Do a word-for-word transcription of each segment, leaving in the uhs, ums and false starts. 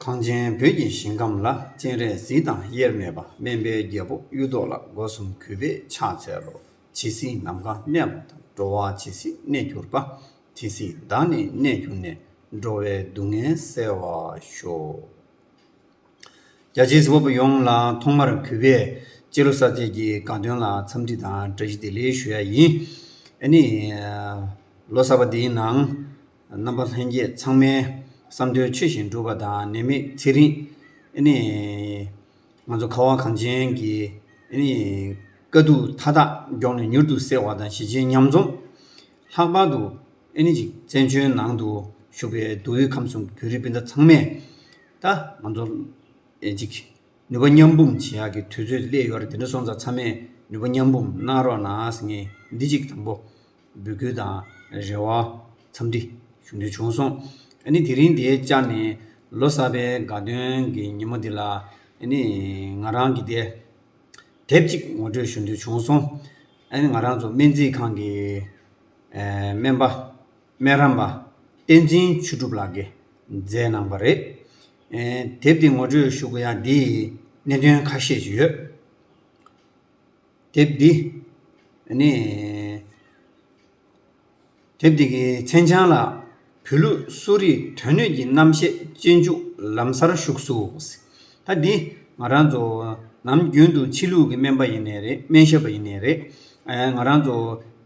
གངས་ཅན་བོད་ཀྱི་ཞིང་ཁམས་ལ། སྤྱན་རས་གཟིགས་དང་དབྱེར་མེད་པ། སྨན་པའི་རྒྱལ་པོ་གཡུ་ཐོག་ལ། སྒོ་གསུམ་གུས་པས་ཕྱག་འཚལ་ལོ། ཇི་སྲིད་ནམ་མཁའ་གནས་པ་དང་། འགྲོ་བ་ཇི་སྲིད་གནས་གྱུར་པ། དེ་སྲིད་བདག་ནི་གནས་གྱུར་ནས། འགྲོ་བའི་སྡུག་བསྔལ་སེལ་བར་ཤོག། རྒྱ་ཆེའི་གཟིགས་པ་པོ་ཡོངས་ལ་ཐོག་མར་གུས་པས་སྤྱི་ལོ་གསར་ཚེས་ཀྱི་དགའ་སྟོན་ལ་འཚམས་འདྲི་དང་བཀྲ་ཤིས་བདེ་ལེགས་ཞུ་ཡ་ཡིན། ཨ་ནི། ལོ་གསར་པ་འདིའི་ནང་རྣམ་པ་ལྷན་རྒྱས་ཚང་མའི་བསམ་དོན་ཆོས་བཞིན་འགྲུབ་པ་དང་། ནད་མེད་ཚེ་རིང་། ཨ་ནི། ང་ཚོ་ཁ་བ་གངས་ཅན་གྱི་ཨ་ནི་དཀའ་སྡུག་མཐའ་དག་མགྱོགས་ནས་མྱུར་དུ་སེལ་བ་དང་། གཞིས་བྱེས་མཉམ་འཛོམས། ལྷག་པར་དུ་ཨ་ནི་ཅིག་བཙན་བྱོལ་ནང་དུ་བཞུགས་པའི་མདོ་དབུས་ཁམས་གསུམ་བོད་རིགས་སྤུན་ཟླ་ཚང་མས་ད་ང་ཚོ་ཨེ་ཅིག་ནུས་པ་མཉམ་སྤུངས་བྱེད་ཡག་གི་དུས་ཚོད་སླེབས་ཡོད་རེད། དེ་འདྲ་སོང་ཙང་ཚང་མས་ནུས་པ་མཉམ་སྤུངས་གནང་རོགས་གནང་ཟེར། ངས་འདི་གཅིག་དང་པོ་འབོད་སྐུལ་དང་རེ་བ་འཚམས་འདྲི་ཞུ་འདོད་བྱུང་སོང་། ཨ་ནི་དེ་རིང་འདིའི་བཅར་ནས་ལོ་གསར་པའི་དགའ་སྟོན་གྱི་ཉིན་མོ་འདི་ལ། ཨ་ནི་ང་རང་གི་དེ་དེབ་ཅིག་ངོ་སྤྲོད་ཞུ་འདོད་བྱུང་སོང་། ཨ་ནི་ང་རང་ཚོ་སྨན་རྩིས་ཁང་གི་ཨ་སྨན་པ། སྨན་རམས་པ་བསྟན་འཛིན་ཆོས་གྲུབ་ལགས་ཀྱིས་མཛད་གནང་བ་རེད། ཨེ། དེབ་འདི་ངོ་སྤྲོད་ཞུ་དགོས་ཡ་འདི་གནད་དོན་ཁ་ཤས་ཤིག་ཡོད། དེབ་འདི་ནི། དེབ་འདི་གི་མཚན་བྱང་ལ། བོད་ལུགས་གསོ་རིག་དོན་སྣོད་ཀྱི་རྣམ་བཤད་སྤྱོད་འཇུག་ལམ་སར་ཞུགས་སུ། ད་འདི་ང་རང་ཚོ་ནམ་རྒྱུན་དུ་ཕྱི་ལུགས་ཀྱི་སྨན་པ་ཡིན་ནའི་རེད། སྨན་ཞབས་པ་ཡིན་ནའི་རེད། ཨེ། ང་རང་ཚོ་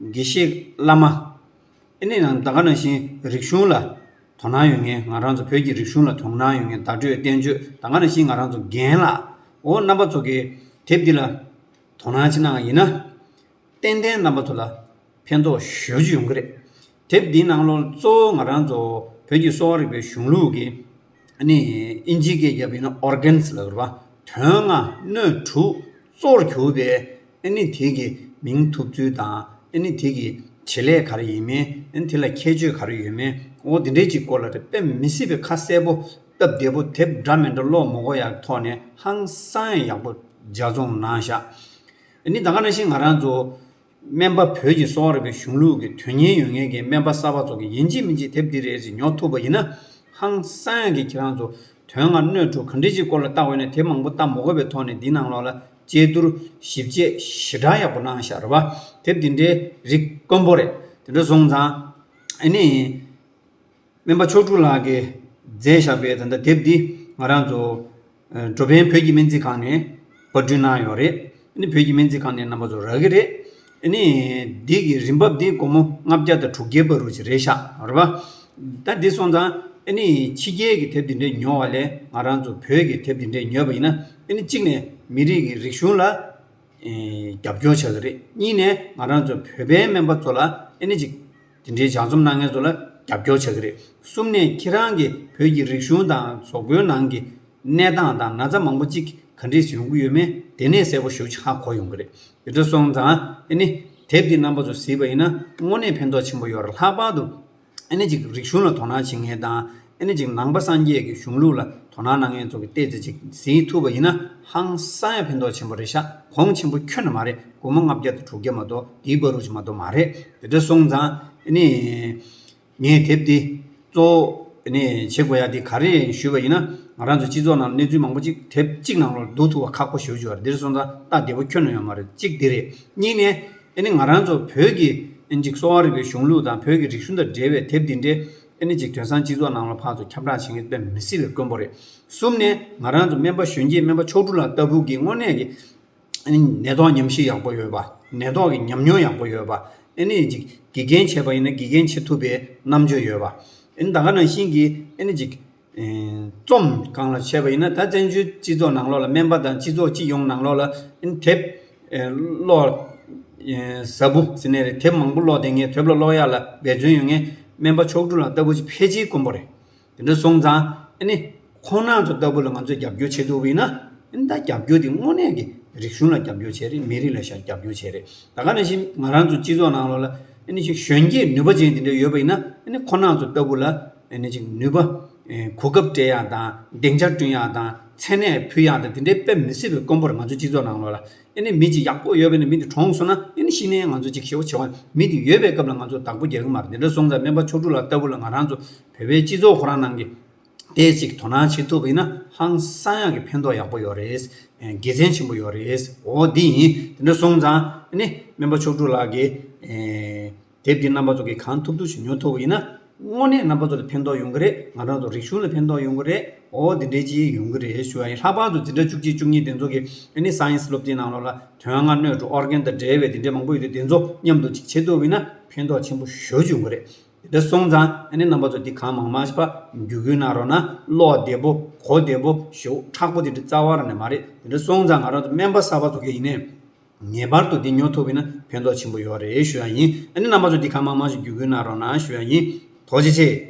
དགེ་བཤེས་བླ་མ། ཨ་ནི་ནང་ད་ག་ནང་བཞིན་རིག་གཞུང་ལ་དོ་སྣང་ཡོད་མཁན། ང་རང་ཚོ་བོད་ཀྱི་རིག་གཞུང་ལ་དོ་སྣང་ཡོད་མཁན། བརྡ་སྤྲོད་བསྟན་བཅོས། ད་ག་ནང་བཞིན་ང་རང་ཚོ་རྒན་ལགས། འོ། རྣམ་པ་ཚོ་གིས་དེབ་འདི་ལ་དོ་སྣང་ཅིག་གནང་བ་ཡིན་ན། ཏན་ཏན་རྣམ་པ་ཚོ་ལ་ཕན་ཐོགས་ཞེ་པོ་ཅིག་ཡོང་གི་རེད། དེབ་འདིའི་ནང་ལོགས་གཙོ་བོ་ང་རང་ཚོ་བོད་ཀྱི་གསོ་བ་རིག་པའི་གཞུང་ལུགས་ཀྱི་ཨ་ནི་ཨིན་ཇིའི་སྐད་རྒྱབ་ཡིན་ན་ཨོར་གན་སི་ལབ་རེད་པ། དོན་ལྔ་སྣོད་དྲུག་གཙོར་གྱུར་པའི་ཨ་ནི་དེ་གི་མིང་ཐོབ་ཚུལ་དང་། ཨ་ནི་དེ་གི་བྱེད་ལས་ག་རེ་ཡིན་མིན། ཨ་ནི་དེ་ལ་ཁྱད་ཆོས་ག་རེ་ཡོད་མིན། འོ། དེ་འདྲའི་ཅིག་སྐོར་ལ་དཔེ་མི་སྲིད་པའི་ཁ་གསལ་པོ། སྟབས་བདེ་པོ། དེབ་འདྲ་མི་འདྲ་ཀློག་མ་དགོས་ཡག་ཐོག་ནས་ཧང་སང་ཡག་པོ་ལྗགས་རྩོམ་གནང་ཤག། ཨ་ནི་ད་ག་ནང་བཞིན་ང་རང་ཚོ་སྨན་པ། བོད་ཀྱི་གསོ་བ་རིག་པའི་གཞུང་ལུགས་ཀྱི་དོན་གཉེར་ཡོད་མཁན་གྱི་སྨན་པ་གསར་པ་ཚོ་གིས་ཡིན་གཅིག་མིན་གཅིག་དེབ་འདི་རེ་ཞིག་ཉོ་ཐུབ་པ་ཡིན་ན། ཧང་སང་ཡག་གི། ཁྱེད་རང་ཚོ་དོན་ལྔ་སྣོད་དྲུག་ག་འདྲ་ཅིག་སྐོར་ལ་བལྟ་དགོས་ན། དེབ་མང་པོ་བལྟ་མ་དགོས་པའི་ཐོག་ནས་འདི་ནང་ལོགས་ལ་དཔྱད་བསྡུར་ཞིབ་དཔྱད་ཞེ་དྲག་ཡག་པོ་གནང་ཤག་རེད་པ། དེབ་འདི་འདྲའི་རིགས་དཀོན་པོ་རེད། དེ་འདྲ་སོང་ཙང་ཨ་ནི། སྨན་པ་མཆོག་སྤྲུལ་ལགས་ཀྱིས་མཛད་བཞག་པའི་ད་ལྟ་དེབ་འདི་ང་རང་ཚོ་ཨ་འགྲོ་ཕན་བོད་ཀྱི་སྨན་རྩིས་ཁང་ནས་པར་སྐྲུན་གནང་ཡོད་རེད། ཨ་ནི་བོད་ཀྱི་སྨན་རྩིས་ཁང་ནས་རྣམ་པ་ཚོ་རག་གི་རེད། ཨ་ནི་འདི་གི་རིན་འབབ་འདི་སྒོར་མོ་ལྔ་བརྒྱ་དང་དྲུག་བརྒྱའི་བར་དུ་ཅིག་རེད་ཤག་རེད་པ། ད་འདི་སོང་ཙང་ཨ་ནི་ཕྱི་རྒྱལ་གྱི་དེབ་འདི་འདྲ་ཉོ་བ་ལས་ང་རང་ཚོ་བོད་ཀྱི་དེབ་འདི་འདྲ་ཉོས་པ་ཡིན་ན། ཨ་ནི་གཅིག་ནས་མི་རིགས་ཀྱི་རིག་གཞུང་ལ་ཨེ་རྒྱབ་སྐྱོར་བྱ་གི་རེད། གཉིས་ནས་ང་རང་ཚོ་བོད་པའི་སྨན་པ་ཚོ་ལ་ཨ་ནི་ཅིག་དེ་འདྲའི་ལྗགས་རྩོམ་གནང་མཁན་ཚོ་ལ་རྒྱབ་སྐྱོར་བྱ་གི་རེད། གསུམ་ནས་ཁྱེད་རང་གི་བོད་ཀྱི་རིག་གཞུང་དང་གཟུགས་པོའི་ནང་གི་གནས་སྟངས་དང་ན་ཚ་མང་པོ་ཅིག་ག་འདྲས་ཡོང་གི་ཡོད་མེད་དེ་ནས་གསལ་པོ་ཞེ་པོ་ཅིག་ཧ་གོ་ཡོང་གི་རེད། དེ་འདྲ་སོང་ཙང་ཨ་ནི་དེབ་འདི་རྣམ་པ་ཚོ་གཟིགས་པ་ཡིན་ན་དངོས་གནས་ཕན་ཐོགས་ཆེན་པོ་ཡོད་རེད། ལྷག་པར་དུ་ཨ་ནི་ཅིག་རིག་གཞུང་ལ་དོ་སྣང་བྱེད་མཁན་དང་། ཨ་ནི་ཅིག་ནང་པ་སངས་རྒྱས་ཀྱི་གཞུང་ལུགས་ལ་དོ་སྣང་གནང་མཁན་ཚོ་གིས་བལྟས་ཚེ་ཅིག་གཟིགས་ཐུབ་པ་ཡིན་ན་ཧང་སང་ཡང་ཕན་ཐོགས་ཆེན་པོ་རེད་ཤག། གོང་ཆེན་པོ་ཁྱོན་ནས་མ་རེད། སྒོར་མོ་ལྔ་བརྒྱ་དང་དྲུག་བརྒྱ་མ་གཏོགས་དེའི་བར་དུ་ཅིག་མ་གཏོགས་མ་རེད། དེ་འདྲ་སོང་ཙང་ཨ་ནི། ངས་དེབ་འདི་གཙོ་བོ་ནས་བྱེད་དགོས་ཡ་འདི་ག་རེ་ཞུས་པ་ཡིན་ན། ང་རང་ཚོ་སྤྱི་ཚོགས་ནང་གནས་ཚུལ་མང་པོ་ཅིག་དེབ་གཅིག་ནང་ལོགས་བསྡུ་ཐུབ་པ་ཁག་པོ་ཞེ་པོ་ཅིག་ཡོད་རེད། འདིར་སོང་ཙང་སྟབས་བདེ་པོ་ཁྱོན་ནས་ཡོད་མ་རེད། གཅིག་འདི་རེད། གཉིས་ནས་ཨ་ནི་ང་རང་ཚོ་བོད་ཀྱི་ཨ་ནི་ཅིག་གསོ་བ་རིག་པའི་གཞུང་ལུགས་དང་བོད་ཀྱི་རིག་གཞུང་དང་འབྲེལ་བའི་དེབ་འདི་འདྲའི་ཨ་ནི་ཅིག་དེང་སང་སྤྱི་ཚོགས་ནང་ལ་ཕར་ཚུར་ཁྱབ་བསྒྲགས་བྱེད་མཁན་དཔེ་མི་སྲིད་པའི་དཀོན་པོ་རེད། གསུམ་ནས་ང་རང་ཚོ་སྨན་པ་གཞོན་སྐྱེས་སྨན་པ་མཆོག་སྤྲུལ་ལགས་ལྟ་བུ་གི་དངོས་གནས་ཀྱི་ཨ་ནི་ནད་ཐོག་ཉམས་ཞིབ་ཡག་པོ་ཡོད་པ། ནད་ཐོག་གི་ཉམས་མྱོང་ཡག་པོ་ཡོད་པ། ཨ་ནི་ཅིག་དགེ་རྒན་བྱས་པ་ཡིན་ན་དགེ་རྒན་བྱེད་ཐུབ་པའི་རྣམ་དཔྱོད་ཡོད་པ། ཨ་ནི་ད་ག་ནང་བཞིན་གྱི་ཨ་ནི་ཅིག་ཨེ་རྩོམ་སྒང་ལ་བྱས་པ་ཡིན་ན། ད་བཙན་བྱོལ་སྤྱི་ཚོགས་ནང་ལོགས་ལ་སྨན་པ་དང་སྤྱི་ཚོགས་སྤྱི་ཡོངས་ནང་ལོགས་ལ་ཨ་ནི་དེབ་ཨེ་ཀློག་ཨེ་ཟབ་པོ་ཟེར་ནའི་རེད། དེབ་མང་པོ་ཀློག་བསྡད་མཁན། དེབ་ལ་ཀློག་ཡག་ལ་འབད་བརྩོན་ཡོད་མཁན་སྨན་པ་མཆོག་སྤྲུལ་ལགས་ལྟ་བུ་ཅིག་ཕལ་ཆེར་དཀོན་པོ་རེད། དེ་འདྲ་སོང་ཙང་ཨ་ནི་ཁོང་རྣམ་ཚོ་ལྟ་བུ་ལ་ང་ཚོས་རྒྱབ་སྐྱོར་བྱེད་ཐུབ་པ་ཡིན་ན། ཨ་ནི་ད་རྒྱབ་སྐྱོར་དེ་དངོས་གནས་ཀྱི་རིག་གཞུང་ལ་རྒྱབ་སྐྱོར་བྱས་རེད། མི་རིགས་ལ་ཤ་རྒྱབ་སྐྱོར་བྱས་རེད། ད་ག་ནང་བཞིན་ང་རང་ཚོ་སྤྱི་ཚོགས་ནང་ལོགས་ལ་ཨ་ནི་ཞིག་གཞོན་སྐྱེས་ནུས་པ་ཅན་དེ་འདྲ་ཡོད་པ་ཡིན་ན། ཨ་ནི་ཁོང་རྣམ་ཚོ་ལྟ་བུ་ལ་ཨ་ནི་ཅིག་ནུས་པ་ཨེ་གོ་སྐབས་སྤྲད་ཡག་དང་། སྡིངས་ཆ་བསྐྲུན་ཡག་དང་། མཚན་གནས་ཕུལ་ཡག་དང་། དེ་འདྲའི་དཔེ་མི་སྲིད་པའི་དཀོན་པོ་རེད། ང་ཚོ་སྤྱི་ཚོགས་ནང་ལོགས་ལ་ཨ་ནི་མི་གཅིག་ཡག་པོ་ཡོད་པ་ཡིན་ན། མི་དེ་གྲོངས་སོང་ན་ཨ་ནི་ཤི་ནའི་ང་ཚོ་ཅིག་ཞེ་པོ་བྱེད་པ། མི་དེ་ཡོད་པའི་སྐབས་ལ་ང་ཚོ་བདག་པོ་རྒྱག་གི་མ་རེད། དེ་འདྲ་སོང་ཙང་སྨན་པ་མཆོག་སྤྲུལ་ལགས་ལྟ་བུ་ལ་ང་རང་ཚོ་བོད་པའི་སྤྱི་ཚོགས་ཁོ་རང་ནང་གི་ དེ་ཅིག་དོ་སྣང་བྱེད་ཐུབ་པ་ཡིན་ན་ཧང་སང་ཡག་གི་ཕན་ཐོགས་ཡག་པོ་ཡོད་རེད། དགེ་མཚན་ཆེན་པོ་ཡོད་རེད། འོ་འདི་ཡིན། དེ་འདྲ་སོང་ཙང་ཨ་ནི་སྨན་པ་མཆོག་སྤྲུལ་ལགས་ཀྱིས། དེབ་འདི་རྣམ་པ་ཚོ་གིས་གང་ཐུབ་ཐུབ་ཞིག་ཉོ་ཐུབ་པ་ཡིན་ན། དངོས་གནས་རྣམ་པ་ཚོ་ལ་ཕན་ཐོགས་ཡོང་གི་རེད། ང་རང་ཚོ་རིག་གཞུང་ལ་ཕན་ཐོགས་ཡོང་གི་རེད། འོ་འདི་འདྲའི་ཅིག་ཡོང་གི་རེད་ཞུ་ཡ་ཡིན། ལྷག་པར་དུ་འཛིན་གྲྭ་བཅུ་གཅིག་བཅུ་གཉིས་དེ་ཚོ་གི་ཨ་ནི་སའེན་སི་སློབ་ཚན་ནང་ལོགས་ལ་དོན་ལྔ་སྣོད་དྲུག་ཨོར་གན་དང་འབྲེལ་བའི་དེ་འདྲའི་མང་པོ་ཡོད་དུས། དེ་ཚོ་མཉམ་དུ་ཅིག་བྱེད་ཐུབ་པ་ཡིན་ན་ཕན་ཐོགས་ཆེན་པོ་ཞེ་པོ་ཅིག་ཡོང་གི་རེད། དེ་འདྲ་སོང་ཙང་ཨ་ནི་རྣམ་པ་ཚོ་འདི་གང་མང་མང་ཞིག་ཕར་བརྒྱུད་སྐུལ་གནང་རོགས་གནང་། ཀློག་བདེ་པོ་གོ་བདེ་པོ་ཞེ་པོ་མཁྲེགས་པོ་དེ་འདྲ་རྩ་བ་རང་ནས་མ་རེད། དེ་འདྲ་སོང་ཙང་ང་རང་ཚོ་སྨན་པ་གསར་པ་ཚོ་གིས་ཡིན་ནའི། ངེས་པར་དུ་འདི་ཉོ་ཐུབ་པ་ཡིན་ན་ཕན་ཐོགས་ཆེན་པོ་ཡོད་རེད་ཞུ་ཡ་ཡིན། ཨ་ནི་རྣམ་པ་ཚོ་འདི་གང་མང་མང་ཞིག་བརྒྱུད་སྐུལ་གནང་རོགས་གནང་ཞུ་ཡ་ཡིན། ཐུགས་རྗེ་ཆེ།